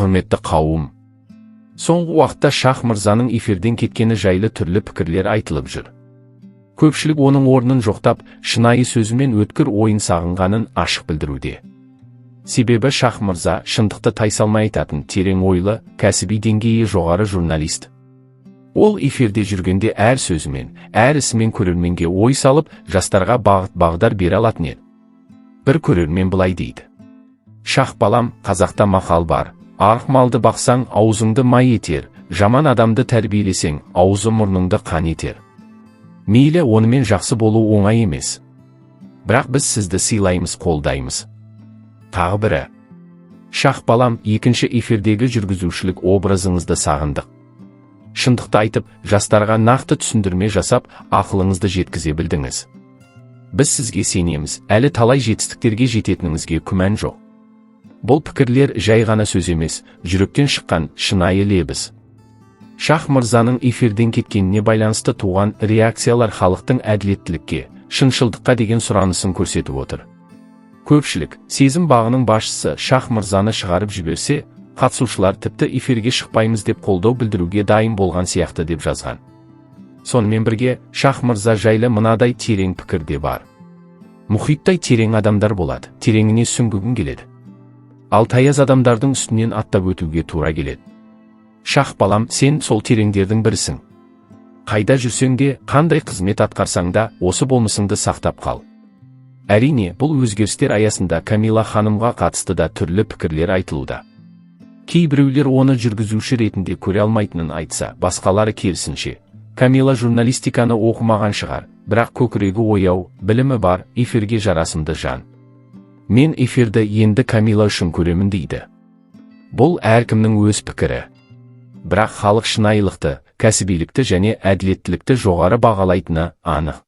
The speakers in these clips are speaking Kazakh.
Құрметті қауым! Соңғы уақытта Шах мырзаның эфирден кеткені жайлы түрлі пікірлер айтылып жүр. Көпшілік оның орнын жоқтап, шынайы сөзі мен өткір ойын сағынғанын ашық білдіруде. Себебі Шах мырза шындықты тайсалмай айтатын терең ойлы, кәсіби деңгейі жоғары журналист. Ол эфирде жүргенде әр сөзімен, әр ісімен көрерменге ой салып, жастарға бағыт-бағдар бере алатын еді. Бір көрермен былай дейді: «Шах балам, қазақта мақал бар. Арық малды бақсаң, аузыңды май етер, жаман адамды тәрбиелесең, аузы мұрныңды қан етер. Мейлі, онымен жақсы болу оңай емес. Бірақ біз сізді сыйлаймыз, қолдаймыз». Тағы бірі: «Шах балам, екінші эфирдегі жүргізушілік образыңызды сағындық. Шындықты айтып, жастарға нақты түсіндірме жасап, ақылыңызды жеткізе білдіңіз. Біз сізге сенеміз, әлі талай жетістіктерге жететініңізге күмән жоқ». Бұл пікірлер жай ғана сөз емес, жүректен шыққан шынайы лебіз. Шах мырзаның эфирден кеткеніне байланысты туған реакциялар халықтың әділеттілікке, шыншылдыққа деген сұранысын көрсетіп отыр. Көпшілік: «Сезім бағының басшысы Шах мырзаны шығарып жіберсе, қатысушылар тіпті эфирге шықпаймыз деп қолдау білдіруге дайын болған сияқты», – деп жазған. Сонымен бірге Шах мырза жайлы мынадай терең пікір де бар: «Мұхиттай терең адамдар болады, тереңіне сүңгігің келеді. Ал таяз адамдардың үстінен аттап өтуге тура келеді. Шах балам, сен сол тереңдердің бірісің. Қайда жүрсең де, қандай қызмет атқарсаң да, осы болмысыңды сақтап қал». Әрине, бұл өзгерістер аясында Камила ханымға қатысты да түрлі пікірлер айтылуда. Кейбіреулер оны жүргізуші ретінде көре алмайтынын айтса, басқалары керісінше: «Камила журналистиканы оқымаған шығар, бірақ көкірегі ояу, білімі бар, эфирге жарасымды жан. Мен эфирді енді Камила үшін көремін», – дейді. Бұл әркімнің өз пікірі. Бірақ халық шынайылықты, кәсібилікті және әділеттілікті жоғары бағалайтыны анық.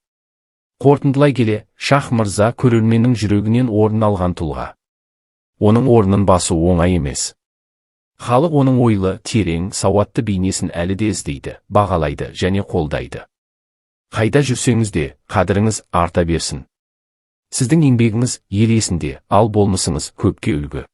Қорытындылай келе, Шах мырза көрерменнің жүрегінен орын алған тұлға. Оның орнын басу оңай емес. Халық оның ойлы, терең, сауатты бейнесін әлі де іздейді, бағалайды және қолдайды. Қайда жүрсеңіз де, қадіріңіз арта берсін. Сіздің еңбегіңіз ел есінде, ал болмысыңыз көпке үлгі.